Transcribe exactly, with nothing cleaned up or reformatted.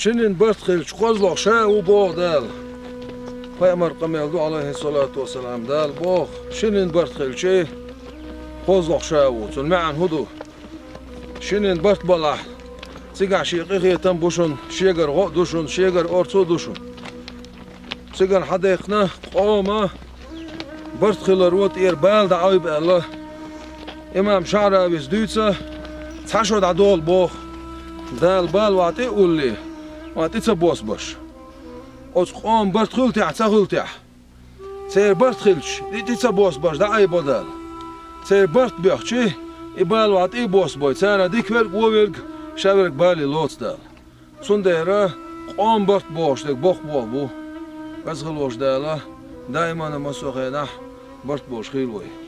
Шиннан барт хилча, кхозлагӀа ша а ву боху Дала. Пайхамар къамел ду, Ӏалайхиссалату вассалам, Дала боху, шиннан барт хилча, кхозлагӀа ша а ву. Цуьнан маьӀна хӀун ду? Шиннан барт балахь, цигахь шен къинхетам а бу шуна, шегара гӀо а ду шуна, шегара орцо а ду шуна. Цигахь хьадаьккхина къоман барт хиларо тӀера бала дӀаайба аьлла, имам ШаӀравис дуьйцу, цхьа шо дӀадолу боху, Дала бала охьатӀе а уллий, охьатӀе ца босбаш. Оцу къоман барт хуьлу техь, ца хуьлу техь? Церан барт хилча, и тӀе ца босбаш дӀаайбо Дала. Церан барт боьхча, и бала охьатӀе а босбой, царна дика верг а, вон верг а, ша верг а бале лоцу Дала. Цундела къоман барт бохуш дерг боккха болх бу. Веза хилла волчу Дала даимана массо а хенахь барт болуш хийла вай.